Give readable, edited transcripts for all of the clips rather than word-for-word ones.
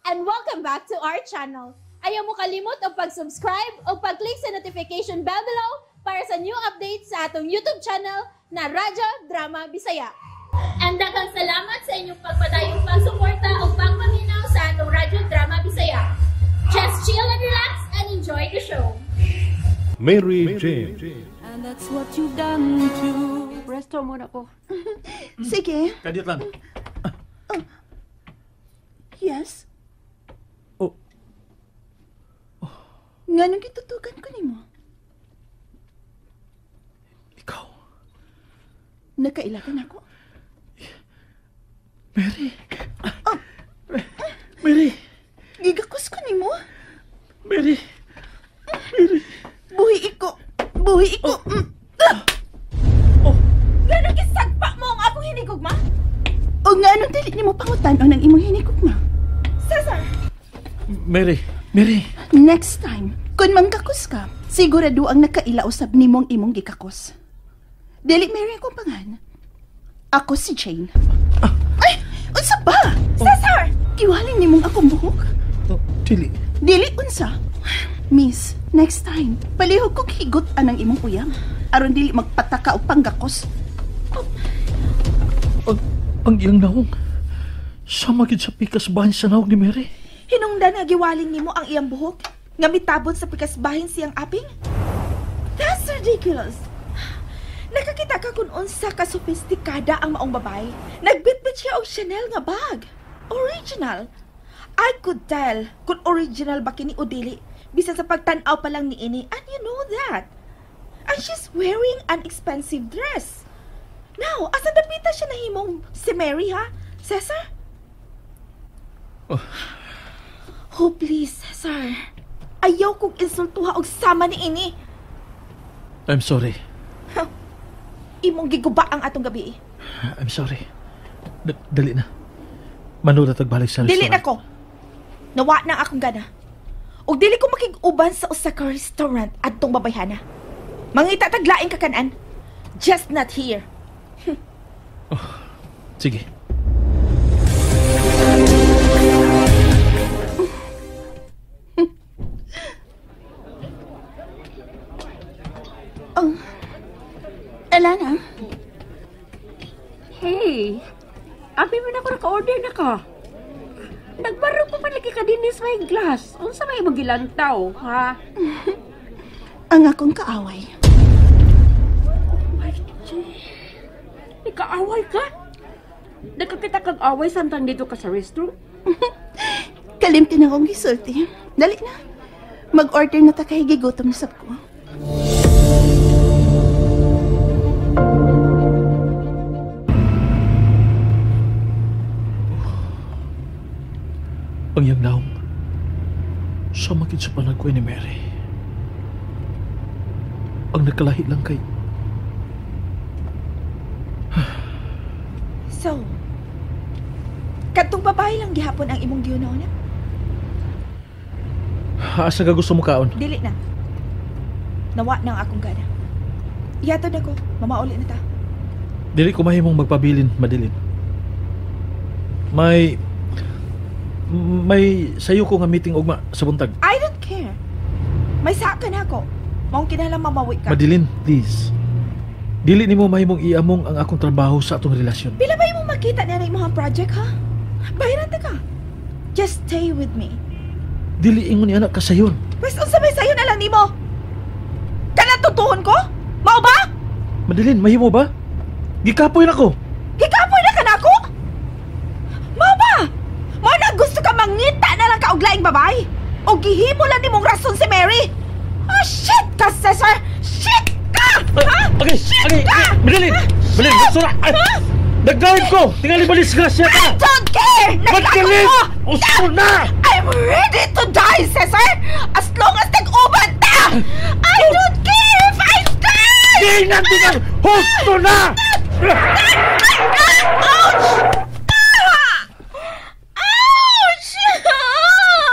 And welcome back to our channel. Ayaw mo kalimot og pag-subscribe o pag-click sa notification bell below para sa new updates sa atong YouTube channel na Radyo Drama Bisaya. And daghang salamat sa inyong pagpadayong pagsuporta o pagpaminaw sa atong Radyo Drama Bisaya. Just chill and relax and enjoy the show. Mary Jane. And that's what you've done to. Resto muna ko. Sige. Kadiyot lang. Yes. Oh. Nganong gitutukan ko nimo? Ikaw. Nakailagan ako? Mary. Oh. Mary. Gigakos ko nimo? Mary. Mary. Buhi iko. Buhi iko. Oh. Oh. Nganong gisagpa mo ang akong hinigugma? O nganong dili nimo pangutan-on ang imong hinigugma? Cesar! Mary. Mary. Next time, kung manggakos ka, sigurado ang nakaila usab nimong imong gikakos. Dili Mary akong pangan. Ako si Jane. Ah. Ay, unsa ba? Oh. Cesar! Giwalin nimong akong buhok? Oh, dili. Dili unsa? Miss, next time, palihog kog higot anang imong uyam. Aron dili magpataka og panggakos. Oh. Ang iyang naong. Sama gid sa pikas bahin sa naong ni Mary. Hinungdan nga giwaling nimo ang iyang buhok nga mitabon sa pikas bahin siyang aping? That's ridiculous. Nakakita ka kung unsa ka sofistikada ang maong babae. Nagbitbit siya og Chanel nga bag. Original. I could tell kung original ba kini o dili. Bisan sa pagtan-aw pa lang niini, and you know that. And she's wearing an expensive dress. Now, asa dapita siya nahimong si Mary, ha? Cesar? Oh. Oh, please, Cesar. Ayaw kong insultuha og sama niini. I'm sorry. Huh. Imong giguba ang atong gabi. I'm sorry. Dali na. Manulat tagbalik sa Dili restaurant. na ko. Nawa na akong gana. Og dili ko makig-uban sa usa ka restaurant adtong babayhana. Mangita taglaing kakanan. Just not here. Oh, sige. Oh. Alana. Hey. Abi mo na ko naka-order na ka. Nagbaro ko pa lagi ka din sa may glass. Unsa may magilantaw, ha? Ang akong kaaway. Oh my God. Ikaaway ka? Nakakita kag away samtang dito ka sa restroom? Kalimti na akong gisulti. Dali na. Mag-order na ta kay gigutom na sab ko. Ang iyang naong, sama gid sa panagkuy ni Mary. Ang nakalahi lang kay... So, kadtong babae lang gihapon ang imong gihuna-huna? Asa ka gusto mo kaon? Dili na. Nawa na ang akong gana. Ihatod ako, mamauli na ta. Dili ko mahimong magpabilin, Madeline. May sayo ko nga meeting ugma sa buntag. I don't care. May saka na ako. Maong kinahanglan mamawi ka. Madeline, please. Dili nimo mahimong iamong ang akong trabaho sa atong relasyon. Pila ba imong makita niya na imong project, ha? Bahiran ta ka. Just stay with me. Dili ingon ni anak ka sayon. Pwes unsa may sayon alang nimo? Kanang tutuhon ko? Mao ba? Madeline, mahimo ba? Gikapoy na ko. Gikapoy na ka nako? Mao ba? Mao na gusto ka mangita na lang ka og laing babae? O gihimo lang nimong rason si Mary? Oh, shit ka, Cesar! Shit ka! Ha? Okay, shit okay, ka! Madeline! Madeline, gusto na! Nag-drive ko! Tingali ba disgrasya ka? I don't care! Naglago ko! Gusto na! I'm ready to die, Cesar! As long as nag-uban ta! I don't care if I die! Di na! Husto na! Ouch! Ouch!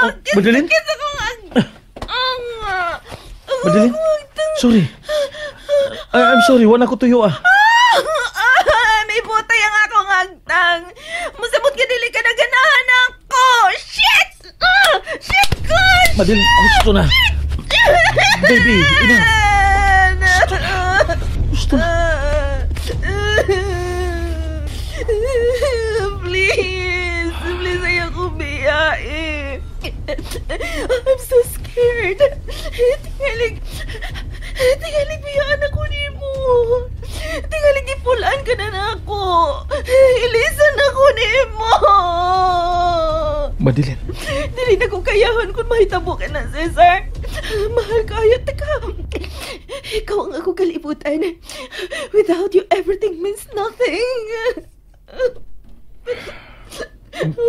Oh, Madeline? Madeline? Sorry. I'm sorry. Wala ko tuyo ah. May butay ang akong agtang. Musabot ka dili ka na ganahan ako. Shit! Madeline, gusto na. Baby, enough. Gusto na. Please, please, ayaw ko biyae. I'm so scared. Tingalig biyaan ako nimo. Tingalig ipulaan ka na nako. Ilisan ako nimo. Madeline. Dili na ko kayahon kung mahitabo ka na, Cesar. Mahal kayo, taka. Ikaw ang ako kalibutan. Without you, everything means nothing.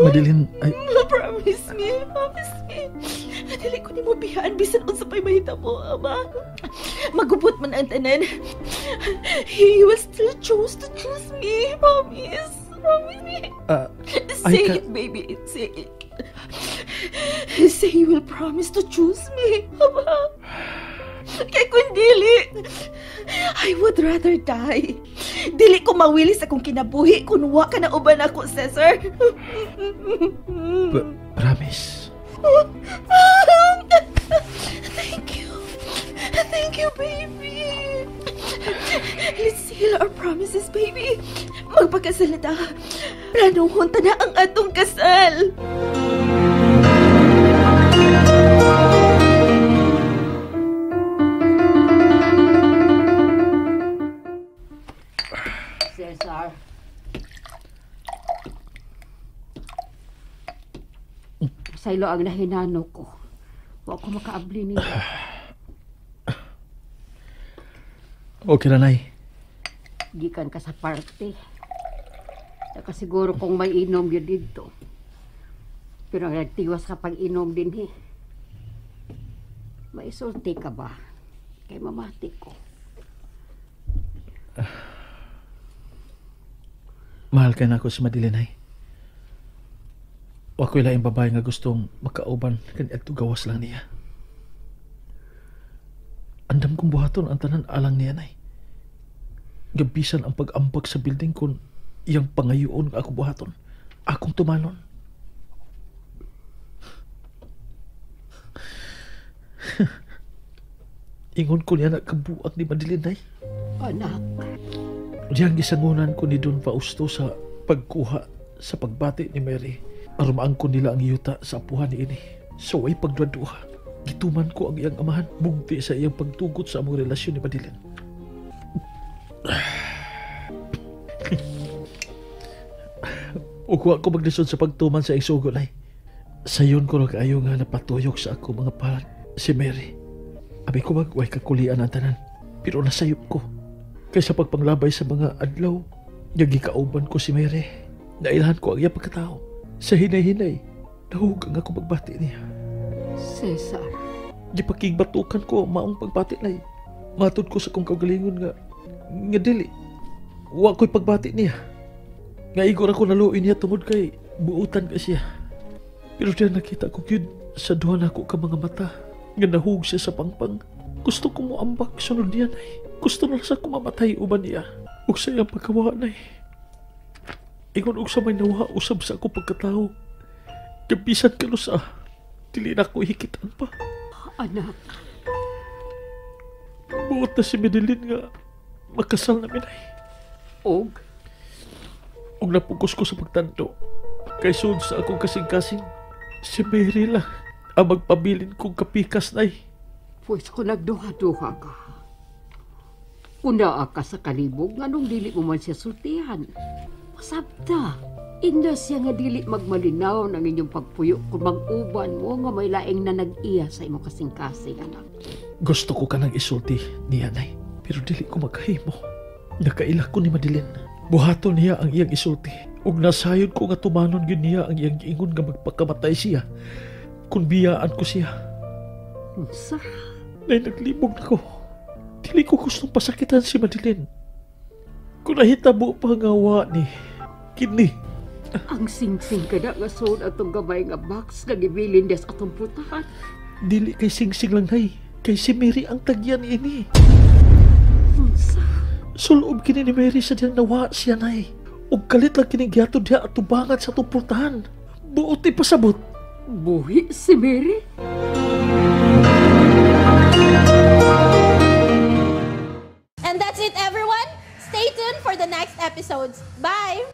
Madeline, I... Promise me, promise me. Dili ko nimo biyaan bisan unsa pa'y mahitabo, ama. Magubot man ang tanan. You will still choose to choose me. Promise. Promise me. Say it, baby. Say it. Say you will promise to choose me, ama. Kaya kung dili, I would rather die. Dili ko mawili sa kong kinabuhi kung wa ka na uban ako, Cesar. Promise. Thank you. Thank you, baby. Let's seal our promises, baby. Magpakasal na ta. Planuhon ta na ang atong kasal. Cesar. Saylo ang nahinano ko. Wa ko makaabli niya. Okay na, Nay. Gikan ka sa parte. Nakasiguro kong may inom yun dito. Pero nagtiwas ka pag inom din, he. Maisulti ka ba? Kay mamati ko. Mahal ka na ako si Madeline, ay. Wa ko'y laing babae nga gustong makauban kani adto gawas lang niya. Andam kong buhaton ang tanan alang niya, nay. Gabisan ang pag-ambag sa building kung iyang pangayoon nga ako buhaton. Akong tumanon. Ingon ko niya na kabuak ni Madeline, nay. Anak. Diyang gisangunan ko ni Don Fausto sa pagkuha sa pagbati ni Mary. Arumaan ko nila ang yuta sa apuhan ni ini. So ay pagduha. Gituman ko ang iyang amahan bugti sa iyang pagtugot sa among relasyon ni Madeline. Ug wa ko maglisod sa pagtuman sa iyang sugo, nay. Sayon ko nag-ayo nga napatuyok sa ako mga palad si Mary. Abi ko magway kakulian ang tanan, pero nasayop ko. Kaysa pagpanglabay sa mga adlaw, nagikauban ko si Mary. Nailhan ko ang iyang pagkatao. Sa hinay-hinay, nahug ang ako pagbati niya. Cesar. Gipakigbatukan ko ang maong pagbati, nay. Matod ko sa kong kaugalingon nga dili. Wa ko'y pagbati niya. Nga igor ako naluin niya tungod kay buutan ka siya. Pero diyan nakita ko gyud sa duha nako ka mga mata nga nahug siya sa pangpang. Gusto ko moambak sunod niya, nay. Gusto na sa kumamatay uban niya. Ug sa iyang pagkawa, nay. Ingon og sa may nawa usab sa ako pagkatao. Kabisan ka no sa dili na ko hikitan pa. Anak. Buot na si Madeline nga makasal na minay. Og? Og napugos ko sa pagtanto. Kay sud sa akong kasing-kasing, si Mary lang ang magpabilin kong kapikas, nay. Pwes kung nagduha-duha ka, kung naa ka sa kalibog, nganong dili mo man siya sultihan? Pasabta, inda siya nga dili magmalinaw ng inyong pagpuyo kung mag-uban mo nga may laing na nag-iya sa imong kasing-kasing, anak. Gusto ko ka nang isulti niya, nay. Pero dili ko makahimo. Nakaila ko ni Madeline. Buhaton niya ang iyang isulti. Ug nasayod ko nga tumanon gyud niya ang iyang giingon nga magpakamatay siya. Kung biyaan ko siya. Unsa? Nay, naglibog na ko. Dili ko gustong pasakitan si Madeline. Kung nahitabo pa nga wa ni kini. Ang singsing ka na nga suod atong gamay nga box nga gibilin des atong putahan. Dili kay singsing lang, nay. Kay si Mary ang tagyan ini. Unsa? Sulob kini ni Mary sa diyang nawa siya, nay. Ug kalit lang kini gihatod diha at tubangan sa atong pultahan. Buot ipasabot. Buhi si Mary? next episodes. Bye!